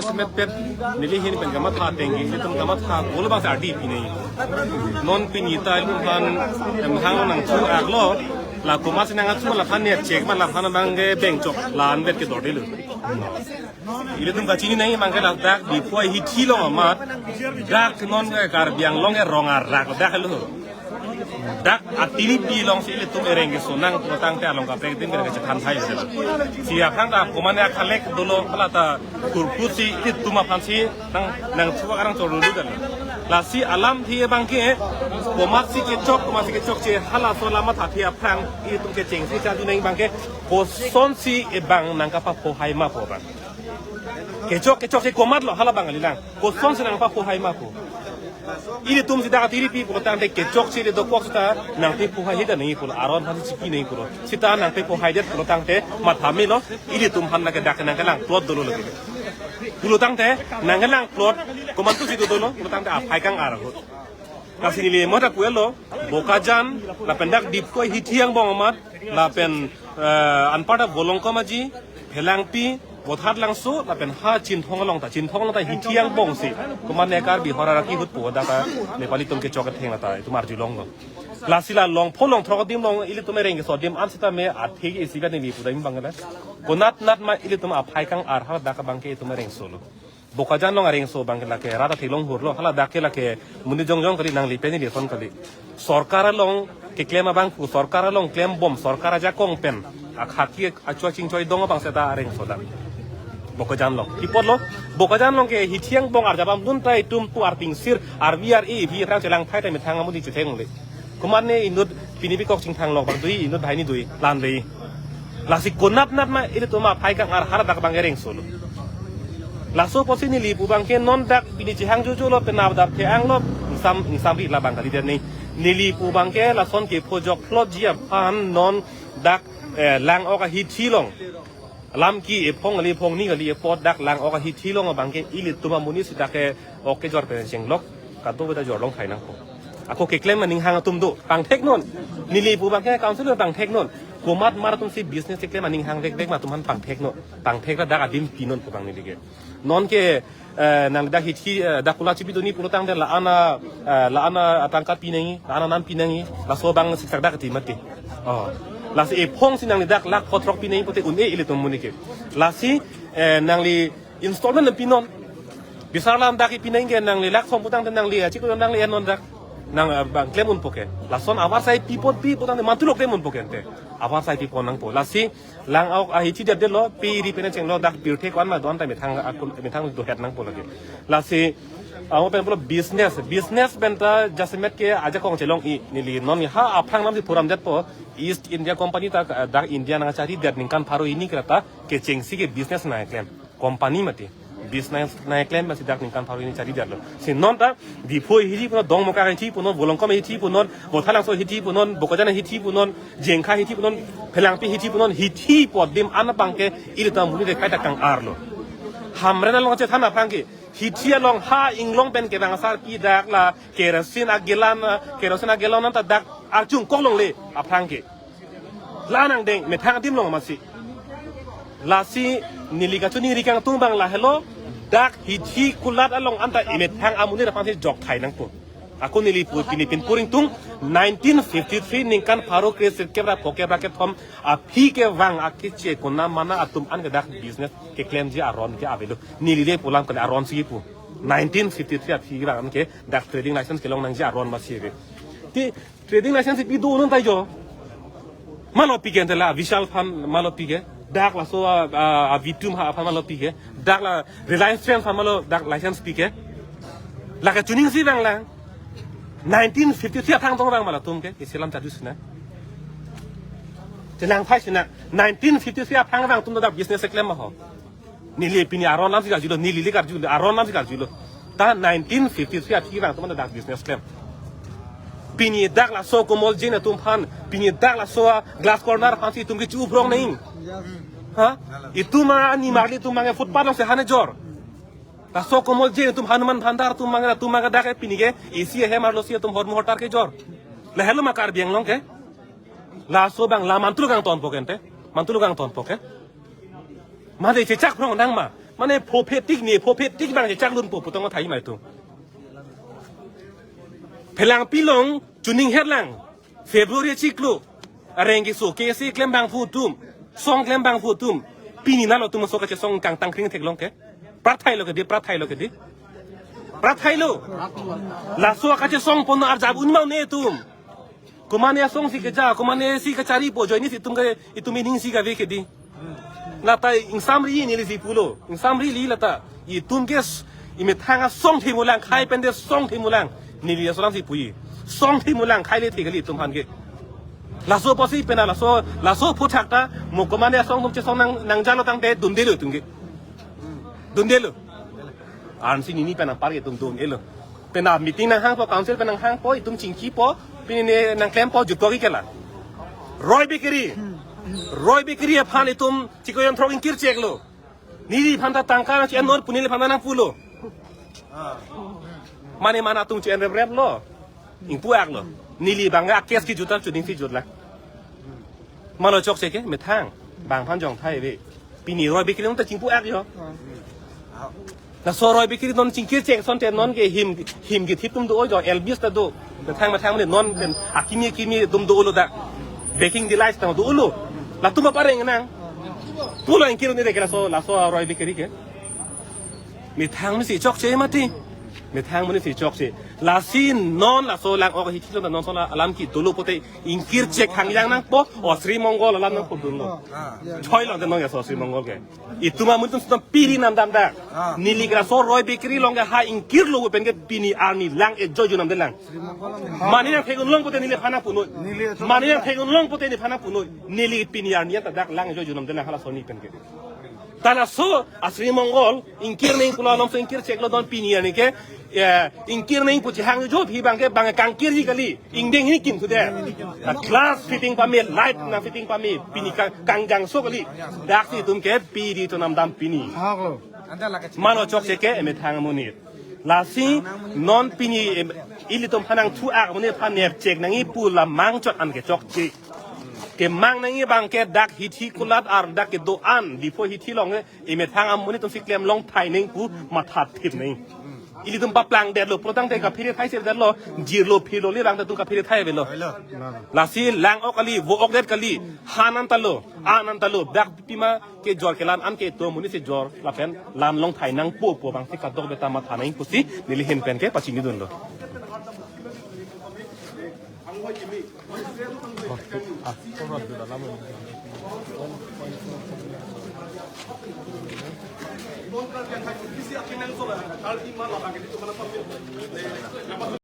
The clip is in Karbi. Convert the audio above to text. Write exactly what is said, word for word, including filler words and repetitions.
Metpet neli ahin pen kamatha ateng ke, ilitum kamatha kolo bang sa ardi pinai. Non pini ta ilitum aphan emhang nangthu aklo, la komatsi nang athu la aphan ne chek ma la aphan abang ke bengchok la anvet ke dordelo. Ilitum kachini nangji abang ke ladak Diphu ahithi along amat, dak non ke Karbi Anglong ke rong arak dak lo. Dak atiripi alongsi ilitum ereng keso nang pulotangte along kaprek adim ke chethan thai. Si aphrang ta komatne akhalek dolo hala ta kurkusi ilitum aphansi nang nangthu akarang chorlu kan. Lasi alamthe abang ke komatsi kechok, komatsi kechokche halaso alam athe aphrang ilitum kechengsi charju nangji abang ke kosonsi abang nangkapaphohai ma pu abang. Kechok kechokche komatlo hala abang kalilang. Kosonsi nangpaphohai ma pu. Ilitum si dak atiripi pulotangte kechokche ili dokok seta nangpaphohai hita nangji pulo, aron aphansi chiki nangji pulo. Seta nangpaphohaidet pulotangte matha melo, ilitum aphan lake dak nangkelang plot dolo lake. Pulotangte nangkelang plot komantusi dodolo pulotangte aphai kang-ar ahut. Lasi neli mota puelo, Bokajan, lapen dak Diphu ahithi angbong amat, lapen eh, anparta Volongkom Aji, Phelangpi, Bothatlangso, lapen ha Chinthong along ta, Chinthong along ta hithi angbongsi komatne Karbi hor arak ahut pu dak Nepali atum kechok atheng ta itum arjulonglo. Lasi la longpho longthrok adim along ilitum ereng keso adim an seta me athe ke isi kan neli pudam abang ke la. Konatnat ma ilitum aphai kang-ar ha dak abang ke itum ereng solo. Bokajan along areng keso abang ke lake rat athek long hurlo, hala dak ke lake monit jongjong kali, nangli pen ili son kali. Sorkar along keklem abang pu, sorkar along klembom, sorkar ajakong pen akhaki achua chingchoi dong abang seta areng keso dak. Bokajan along. Pi apotlo, Bokajan along ke hithi angbong arjabam dun ta itum pu artingsir, arvi ar-e, vi rang chelang thai ta methang amonit chetheng le. Komatne inut pini pi kok chingthang lok abang dui, inut banghini dui, lan dei. Lasi konatnat ma ilitum aphai kang-ar ha dak abang ereng solo. Laso apotsi neli pu abang ke non dak pini chehang jojo lo, penap dap the-ang lo, ingsam ingsam ri la abang kalidet nangji. Neli pu abang ke lason kepho jokphlotji aphan non dak eh, Lang-ok ahithi along. Lam ki ephong kali, ephong ni kali, epot dak Lang-ok ahithi along abang ke ilitum amonit si dak ke ok kejor pen chenglok, kadokave ta jorlong thai nangpo. Ako keklem aning hang atum do, pangthek non. Neli pu abang ke council pangthek non. Komat mar atumsi business keklem aning hang vekvek ma atum aphan pangthek non. Pangthek ra dak adim pinon pu abang neli ke. Non ke eh, nang dak hithi, eh, dak kula chipi duni pulotangte la-an a, eh, la-an atangka pi nangji, la-an anam pi nangji, laso abang siksak dak ti mati. Oh. Lasi ephongsi nangli dak lakh phongo throk pi nangji pute un-e ilitum amonit ke. Lasi eh, nangli installment pinon. Bisar alam dak pi nangji ke nangli lakh som putangte nangli achiklo nangli en non dak. Nang eh, abang klem unpo ke. Lason avarsai pi apot pi putangte mantulo klem unpo ke ante. Avarsai pipon nangpo. Lasi Lang-ok ahithi det detlo, pe ri pen chenglo dak pirthe ko-an ma do-an ta methang akun methang dohet nangpo lake. Lasi amo pen pulo business, business pen ta jasemet ke ajakong chelong-i neli non ha aphrang namsi phuram detpo, East India Company ta dak India nangchari det ningkan pharo hini kra ta kechengsi ke business nangklem. Company mati. Business nangklem masi dak ningkan pharo hini chari detlo. Si non ta Diphu ahithi punon, Dongmukak ahithi punon, Volongkom ahithi punon, Bothatlangso ahithi punon, Bokajan ahithi punon, Jengkha ahithi punon, Phelangpi ahithi punon, hithi apot adim an abang ke ilitum amonit ke kaita kang-arlo. Hamren along chethan aphrang ke, hithi along ha inglong pen kevang asarpi dak la kerosene a-gallon, kerosene a-gallon an ta dak arjung koklongle aphrang ke. La nangdeng methang adim along masi. Lasi neli kachoningri kangtung abang lahelo, dak hithi kulat along anta emethang amonit aphansi jok thai nangpo. Ako neli pu pini pin puring tung nineteen fifty-three ningkan pharo kre sirkep ra phokep ra kethom aphi kevang akeche konamana atum an ke dak business keklemji aron ke avelo. Neli le pu alam kali aron si pu. Nineteen fifty-three aphi kevang an ke dak trading license kelong nangji aron masi ave. Ti trading license pi do non ta jo. Malo pi ke ante la Vishal aphan malo pi ke. Dak laso a, a, a Vitum ha aphan malo pi ke. Dak la Reliance Trend aphan malo dak license pi ke. La kachining si abang lang. Nineteen fifty-three aphrang tong abang ma latum ke. Isi alam charju sinang. Chenang phai sinang. Nineteen fifty-three aphrang abang atum dak business keklem ma ho. Neli pini aron alamsi karjulo, neli le karjulo, aron alamsi karjulo. Ta nineteen fifty-three aphi abang atum anta dak business klem. Pini dak laso Komol Jain atum aphan, pini dak laso a Glass Corner aphansi itum kechu-uprong nangji. Ha? Itum a ni marli itum abang footpath alongsi han kejor. Laso Komol Jain atum, Hanuman Bhandar atum abang, atum abang dak pini ke isi ahem arlosi atum hormu hortar kejor. Lahelo ma Karbi Anglong ke. Laso abang la mantulo kangtonpo ke ante. Mantulo kangtonpo ke. Mate chechak phrong nang ma. Mane phophe tik ne, phophe tik bang chechak lunpo pu tong thai mai tu. Phelang pilong chuning herlang. February chiklo. Areng keso kesi klem bang pu atum. Song klem bang pu atum. Pini nalo atum so kachesong kangtang kring theklong ke. Prathai lo ke di, prathai lo ke di. Prathai lo. Laso kachesong pon arjap un ma un-e atum. Komane asong si keja, komane si kacharipo, ajoine si itum ke, itum ining si kave ke di. Lata ingsamri neli si pulo. Ingsamri li lata. Itum ke s-, imethang asong thimulang, khai pen de song thimulang. Neli aso alam si puji. Song thimulang, khai le thi kali itum aphan ke. Laso apotsi pena laso, laso aphuthak ta, mo komane asong atum chesong nang, nangjalo tangte dundelo itum ke. Dundelo. Ansi nini pen apar ke itum dundelo. Pena meeting nanghangpo, council pen nanghangpo, itum chingkipo, pini ne nangklempo, jutpo ke la. Roy Bakery. Roy Bakery aphan itum chiko yon throk ingkir cheklo. Neli aphan ta tangka nang chi-en non pu neliphan nangpulo. Mane mana atum chi-en rep rep lo. Ingpu-ak lo. Neli bang a case kejut ta chuning si jut la. Malo chokche ke methang. Bang aphan jong thai ve. Pini Roy Bakery ta chingpu-ak jo. Laso Roy Bakery non chingkir chek asonte non ke him, him kethip atum do jo, Elvis ta do. Methang methang ne non pen akimi akimi atum dolo dak. Baking Delights ta dolo. Latum apareng nang. Pulo ingkir un-e ke laso, laso Roy Bakery ke. Methang mesi chokche mati. Methang mesi chokche. Lasi non laso lang-ok hithi lo non so la alam kedolo pote ingkir chek hangjang nangpo. O Sri Mongol alam nangpudunlo. Choi lo non ya so Sri Mongol ke. Itum amonit atum sita piri namdam dak. Neli ke laso Roy Bakery along ke ha ingkirlo pen ke pini arni lang ejo junam de lang. Mane nangthek-un long pote neliphan nangpunoi. Mane nangthek-un long pote neliphan nangpunoi. Neli pini arni ta dak lang ejo junam de lang hala soni pen ke. Ta laso a Sri Mongol ingkir neng pulo alam so ingkir cheklo don pini arni ke, eh, ingkir neng pu chihang jo phi bang ke bang kangkirji kali. Ingdeng hini kim sude. Na glass fitting pame, light nangfitting pame, pini kang, kangjangso kali. Daksi itum ke piri to namdam pini. Malo chokche ke emethang amonit. Lasi non pini em, ilitum aphan nangthu-ak amonit aphan nepchek nangji pu la mangchot an ke chokche. Kemang nangji bang ke dak hithi kulat ar dak kedo-an Diphu hithi along ke emethang amonit atum si klem long thai neng pu matha thip neng. Ilitum paplangdetlo, pulotangte kaphere thai serdetlo, jirlo phirlo le rang ta atum kaphere thai avelo. Lasi lang-ok kali, vo-ok det kali, han an ta lo, an an ta lo, dak pima kejor kelan an ke itum amonit si jor, lapen lan long thai nangpo pu bang si kadokave ta matha nang pusi, neli ahin pen ke pachinidunlo.